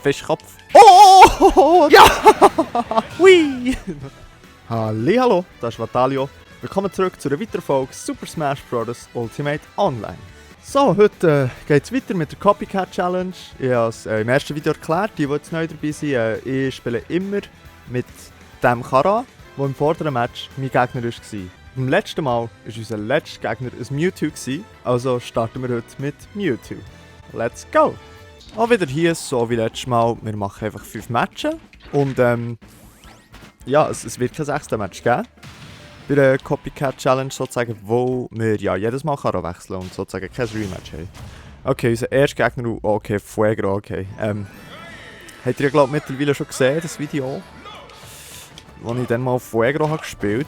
Fischkopf. Oh! Ja! Hui! Hallihallo, das ist Vatalio. Willkommen zurück zu einer weiteren Folge Super Smash Bros. Ultimate Online. So, heute geht es weiter mit der Copycat Challenge. Ich habe es im ersten Video erklärt, die jetzt neu dabei sind. Ich spiele immer mit dem Kara, der im vorderen Match mein Gegner war. Beim letzten Mal war unser letzter Gegner ein Mewtwo, also starten wir heute mit Mewtwo. Let's go! Auch wieder hier, so wie letztes Mal, wir machen einfach 5 Matches. Und ja, es wird kein 6. Match geben. Bei der Copycat Challenge sozusagen, wo wir ja jedes Mal Kara wechseln und sozusagen kein Rematch haben. Okay, unser erster Gegner, okay, Fuegro, okay. Habt ihr, glaube ich, mittlerweile schon gesehen, das Video? Wo ich dann mal Fuegro habe gespielt.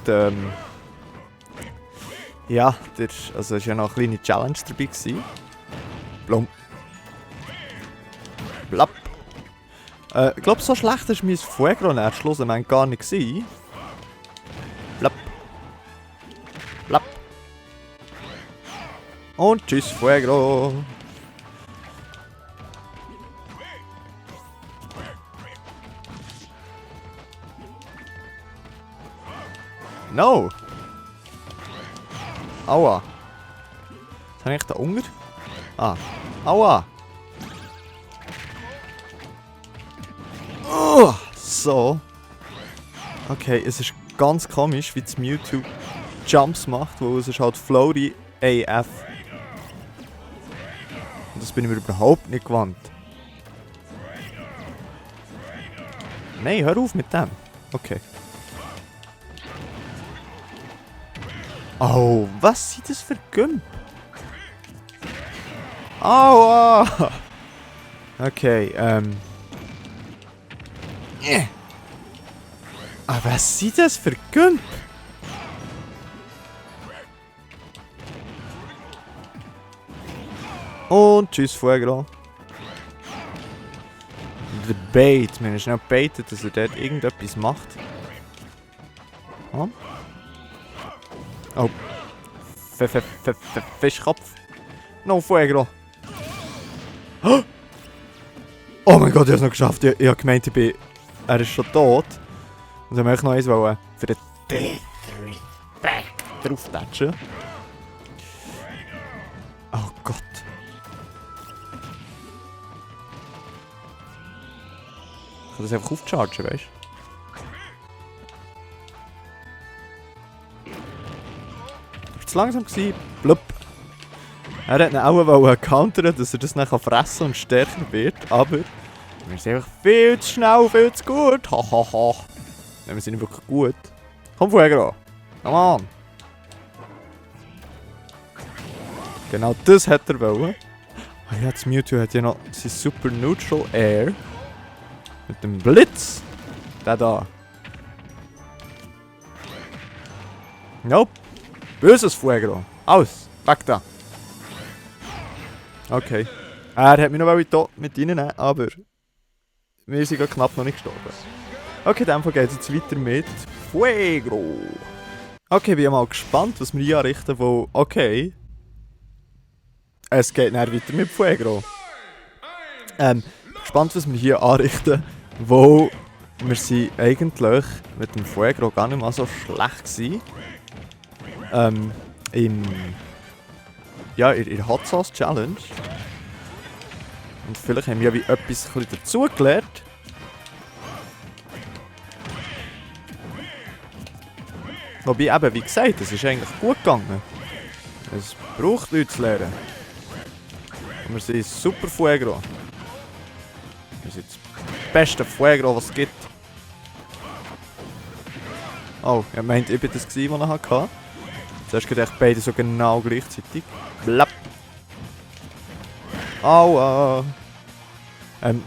Ja, also es war ja noch eine kleine Challenge dabei. Blum. Blapp. Ich glaube, so schlecht war mein Fuegro am Schluss gar nicht gewesen. Blapp. Blapp. Und tschüss, Fuegro. No! Aua. Was habe ich da unten? Ah. Aua. Oh, so. Okay, es ist ganz komisch, wie das Mewtwo Jumps macht, weil es ist halt floaty AF. Und das bin ich mir überhaupt nicht gewandt. Nein, hör auf mit dem. Okay. Oh, was sind das für Gump? Aua! Okay, Ah, was sind das für Gump? Und tschüss, Fuegro. Der Bait, man ist schnell baitet, dass er dort irgendetwas macht. Oh. Oh. Fischkopf. No, Fuegro. Oh mein Gott, ich habe es noch geschafft. Ich habe gemeint, er ist schon tot. Und dann möchte ich noch eins für den drauftatschen. Oh Gott. Ich kann das einfach aufchargen, weißt du? Zu langsam gewesen. Blub. Er hat ihn auch countern, dass er das dann fressen und stärker wird, aber wir sind einfach viel zu schnell, viel zu gut. Hahaha. Wir sind wirklich gut. Komm, Fuegro. Come on. Genau das hat er wollen. Oh ja, das Mewtwo hat ja noch sein Super Neutral Air. Mit dem Blitz. Der da. Nope. Böses Fuegro. Aus. Weg da. Okay. Er hat mich noch tot mit reinnehmen, aber wir sind knapp noch nicht gestorben. Okay, in dem Fall geht es jetzt weiter mit Fuegro. Okay, bin mal gespannt, was wir hier anrichten, wo... Okay. Es geht dann weiter mit Fuegro. Gespannt, was wir hier anrichten, wo wir sind eigentlich mit dem Fuegro gar nicht mal so schlecht waren. In der Hot Sauce Challenge. Und vielleicht haben wir ja wie etwas dazugelernt. Wobei eben, wie gesagt, es ist eigentlich gut gegangen. Es braucht Leute zu lernen. Und wir sind super Fuegro. Wir sind das beste Fuegro, was es gibt. Oh, ich meinte, ich war das, was ich hatte. Zuerst geht echt beide so genau gleichzeitig. Blapp. Aua.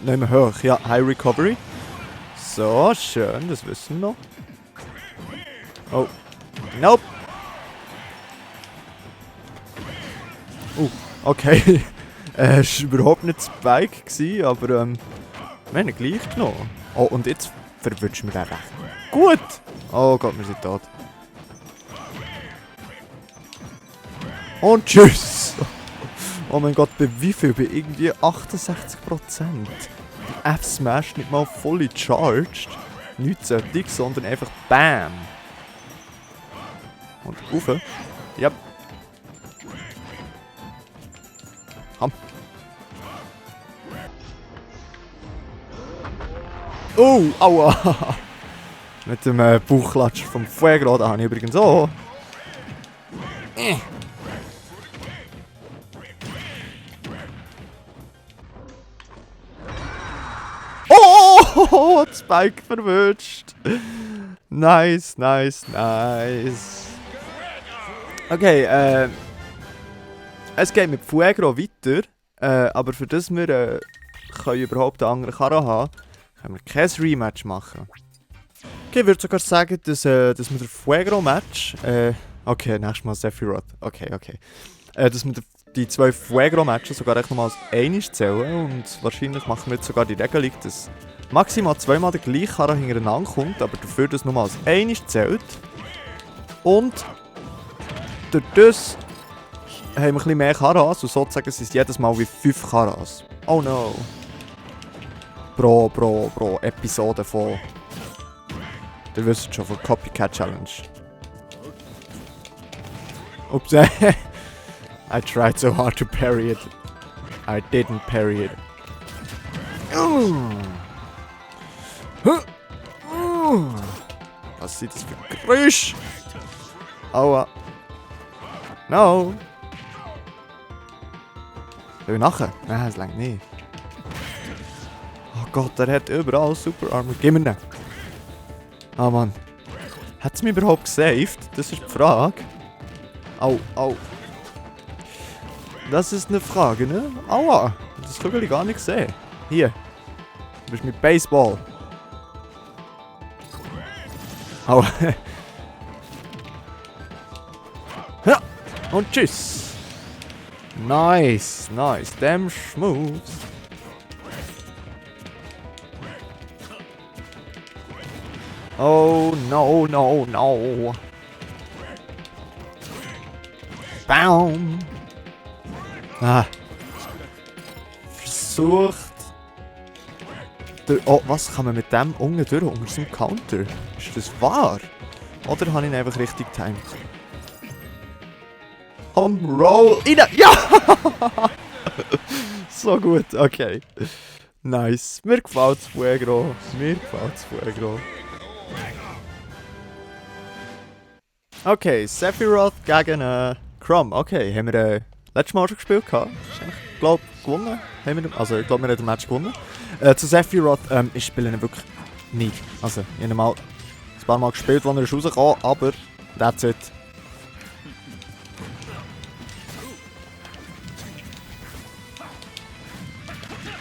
Nicht mehr hoch. Ja, High Recovery. So, schön, das wissen wir noch. Oh. Nope. Okay. Es war überhaupt nicht Spike, aber wir haben ihn gleich genommen. Oh, und jetzt verwünschen wir den recht gut. Oh Gott, wir sind tot. Und tschüss. Oh mein Gott, bei wie viel? Bei irgendwie 68%. Die F-Smash nicht mal fully charged. Nichts solches, sondern einfach BAM. Und rauf. Ja. Ham. Oh, aua. Mit dem Bauchklatscher vom Fuego, da habe ich übrigens auch. Oh, Spike verwünscht. Nice, nice, nice. Okay, es geht mit Fuego weiter. Aber für das wir können überhaupt einen anderen Karo haben, können wir kein Rematch machen. Okay, ich würde sogar sagen, dass wir das Fuego-Match... okay, nächstes Mal Sephiroth. Okay. Dass wir die 2 Fuego-Matches sogar echt nochmal als einiges zählen. Und wahrscheinlich machen wir jetzt sogar die Regelung, dass maximal 2-mal der gleiche Karo hintereinander kommt, aber dafür das nochmal als einiges zählt. Und durch das haben wir ein bisschen mehr Karas und sozusagen sind es jedes Mal wie 5 Karas. Oh no. Pro Episode von... Ihr wisst schon, von Copycat Challenge. Ups, I tried so hard to parry it. I didn't parry it. Was sieht das für Geräusch? Aua. No. Will ich nachher? Nein, das langt nicht. Oh Gott, der hat überall Super Armor. Gib mir den. Ah Mann. Hat es mich überhaupt gesaved? Das ist die Frage. Au. Das ist eine Frage, ne? Aua. Das kann ich gar nicht sehen. Hier. Du bist mit Baseball. Aua. Ja. Und tschüss. Nice. Damn Schmoves. Oh, no. Baum. Versucht. Oh, was kann man mit dem unten durch? Unter seinem Counter? Ist das wahr? Oder habe ich ihn einfach richtig timed? Roll. Rein! Ja! So gut, okay. Nice. Mir gefällt's Fuego. Okay, Sephiroth gegen Chrom. Okay, haben wir letztes Mal schon gespielt gehabt. Ich glaube, gewonnen. Also, ich glaube, wir haben das Match gewonnen. Zu Sephiroth, ich spiele ihn wirklich nicht. Also, ich habe ihn mal ein paar Mal gespielt, als er ist rausgekommen, aber that's it.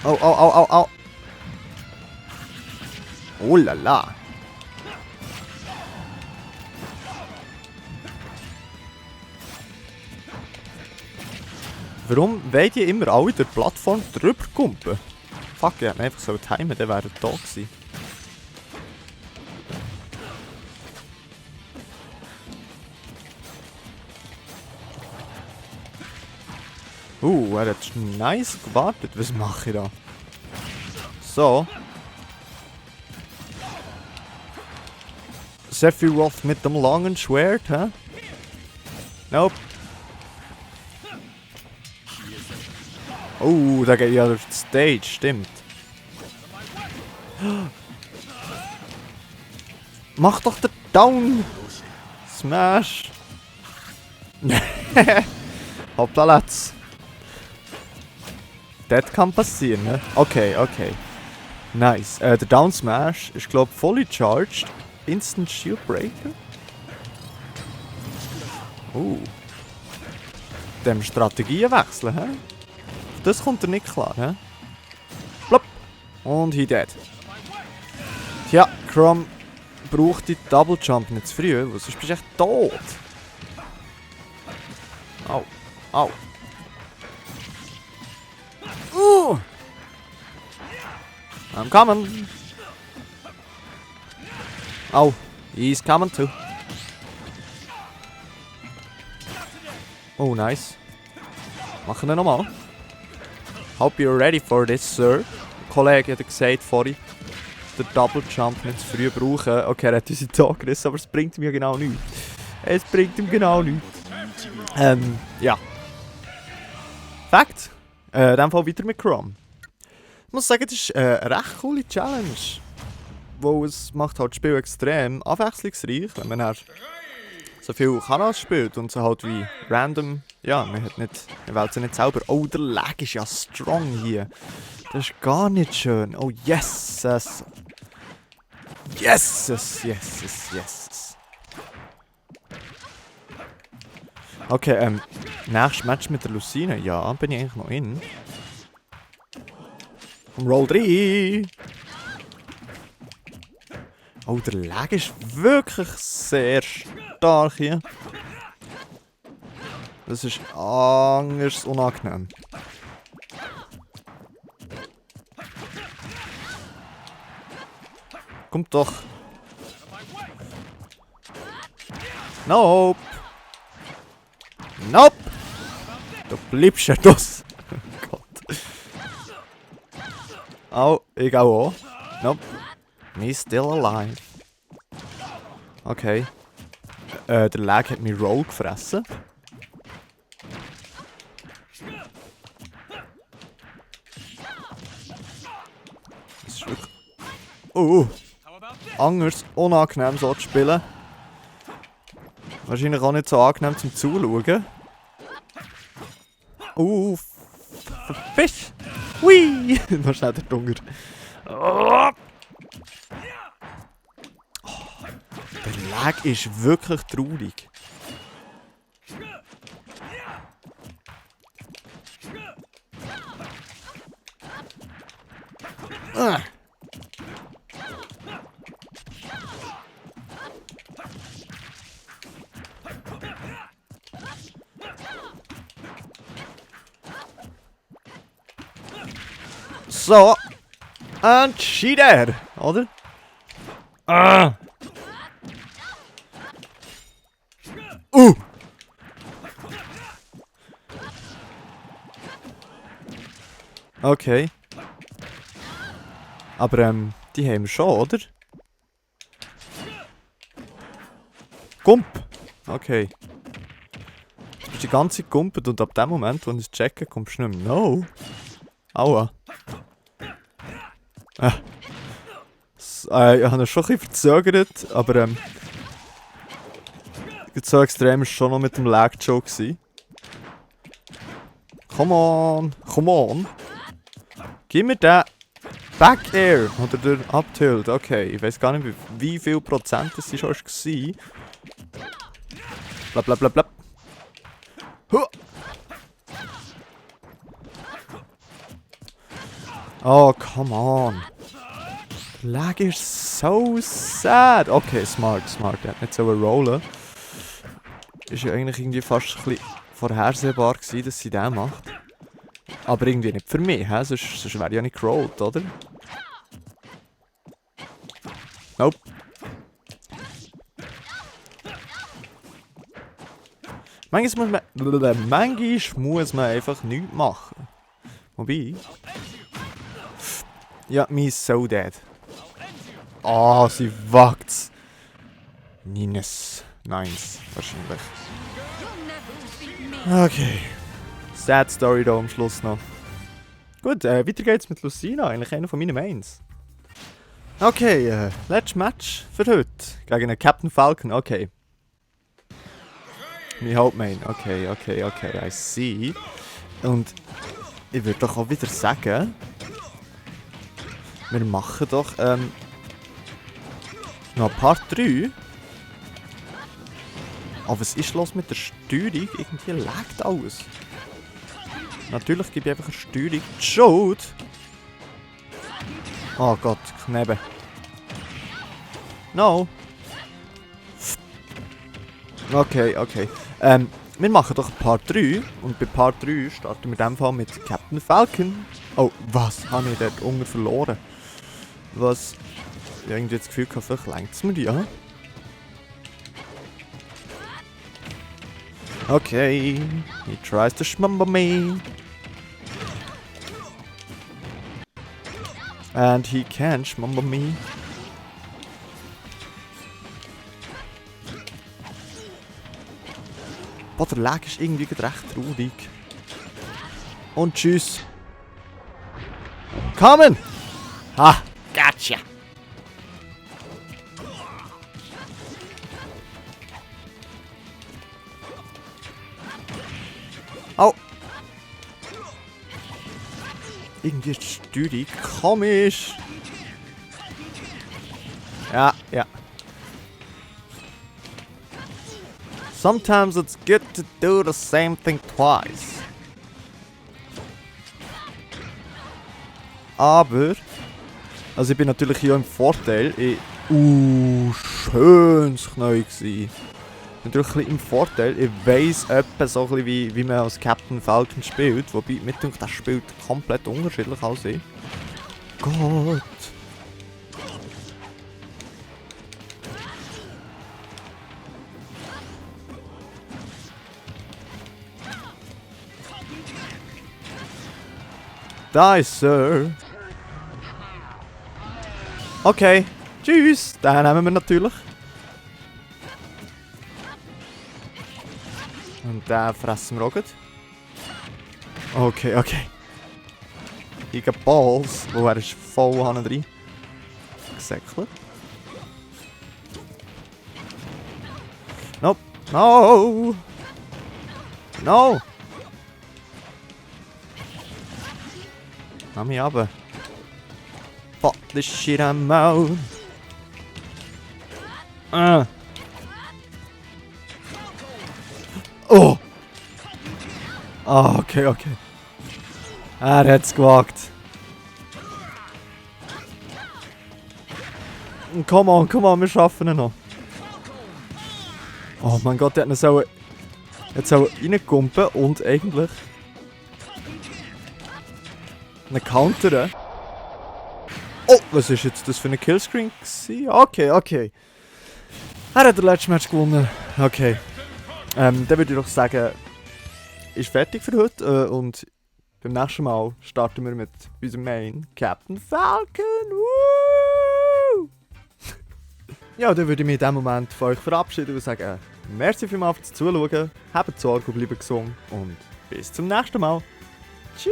Oh. Oh la la. Warum wollen die immer alle durch die Plattform drüber kumpen? Fuck, ich hätte einfach so timen, dann wäre er da gewesen. Er hat nice gewartet. Was mache ich da? So. Sephiroth mit dem langen Schwert, hä? Nope. Oh, da geht ja durch die Stage, stimmt. Mach doch den Down! Smash! Hoppla, let's. Das kann passieren, ne? Okay. Nice. Der Down Smash ist, glaube ich, fully charged. Instant Shield Breaker. Dem Strategien wechseln, hä? Das kommt er nicht klar, hä? Plopp. Und he dead. Tja, Chrom braucht die Double Jump nicht zu früh, weil sonst bist du echt tot. Au. I'm coming. Oh, he's coming too. Oh, nice. Machen wir nochmal. Hope you're ready for this, sir. Der Kollege hat gesagt vorhin, den Double Jump nicht zu früh brauchen. Okay, er hat unsere Tag gerissen, aber es bringt mir genau nichts. Es bringt ihm genau nichts. Ja. Fakt. In dem Fall weiter mit Chrom. Ich muss sagen, das ist eine recht coole Challenge. Wo es macht halt das Spiel extrem abwechslungsreich, wenn man halt so viel Kanas spielt und so halt wie random. Ja, man wählt sie nicht selber. Oh, der Lag ist ja strong hier. Das ist gar nicht schön. Oh, yes. Yes. Okay, nächstes Match mit der Lucina. Ja, bin ich eigentlich noch in. Roll 3. Oh, der Lag ist wirklich sehr stark hier. Das ist anders unangenehm. Kommt doch. Nope. Nope. Du bleibst ja das. Oh Gott. Oh, ich auch. Nope. Me still alive. Okay. Der Lag hat mir Roll gefressen. Das ist wirklich... anders unangenehm so zu spielen. Wahrscheinlich auch nicht so angenehm zum Zuschauen. Fisch! Hui! Noch schnell der Dunger. Oh. Der Lag ist wirklich traurig. So. Und Cheater, oder? Okay. Aber die haben wir schon, oder? Gump! Okay. Du bist die ganze Zeit gumpet und ab dem Moment, wo ich es checke, kommst du nicht mehr. No! Aua. Ich habe ihn schon ein bisschen verzögert, aber so extrem war es schon noch mit dem Lag-Joke gewesen. Come on! Gib mir den Back Air oder der Up-Tilt. Okay, ich weiß gar nicht, wie viel Prozent das schon war. Blablabla. Oh, come on. Der Lag ist so sad. Okay, smart. Er hat nicht so rollen. Ist ja eigentlich irgendwie fast ein bisschen vorhersehbar gewesen, dass sie das macht. Aber irgendwie nicht für mich, hä? Sonst wäre ja nicht gerollt, oder? Nope. Manchmal muss man einfach nichts machen. Wobei... Ja, me is so dead. Oh, sie wagt's. Nice, wahrscheinlich. Okay. Sad Story da am Schluss noch. Gut, weiter geht's mit Lucina, eigentlich einer von meinen Mains. Okay, letztes Match für heute. Gegen einen Captain Falcon, okay. Mein Hauptmain, okay, I see. Und ich würde doch auch wieder sagen, wir machen doch noch Part 3. Aber was ist los mit der Steuerung? Irgendwie laggt alles. Natürlich gebe ich einfach eine Steuerung die Schuld. Oh Gott, Knebe. No. Okay. Wir machen doch Part 3. Und bei Part 3 starten wir in dem Fall mit Captain Falcon. Oh, was habe ich dort unten verloren? Was? Ich habe irgendwie das Gefühl, vielleicht längt es mir ja. Okay, he tries to schmumble me. And he can schmumble me. Boah, der Lag ist irgendwie recht traurig. Und tschüss. Kommen! Ha! Gotcha! Oh! Irgendwie ist die Steuerung komisch. Ja, ja. Sometimes it's good to do the same thing twice. Aber, also ich bin natürlich hier im Vorteil. Schönes Knie gsi. Natürlich ein bisschen im Vorteil. Ich weiss etwa so ein bisschen wie man als Captain Falcon spielt. Wobei, mir denkt, das spielt komplett unterschiedlich als ich. Gott. Da ist Sir. Okay. Tschüss. Den nehmen wir natürlich. Und den fressen wir auch gut. Okay, okay. Ich habe Balls. Wo er ist voll hinten drin. Gesäckelt. Nope. No! No! Lass mich runter. Fuck this shit I'm out. Oh! Ah, okay, okay. Er hat's gewagt. Come on, wir schaffen ihn noch. Oh mein Gott, der hat ihn jetzt reinkumpen und eigentlich eine Counter. Oh, was ist jetzt das für eine Killscreen gewesen? Okay, okay. Er hat den letzten Match gewonnen. Okay. Dann würde ich doch sagen, ist fertig für heute und beim nächsten Mal starten wir mit unserem Main, Captain Falcon. Woo! Ja, dann würde ich mich in diesem Moment von euch verabschieden und sagen, merci vielmals fürs Zuschauen, habt Sorge und bleibt gesund und bis zum nächsten Mal. Tschüss!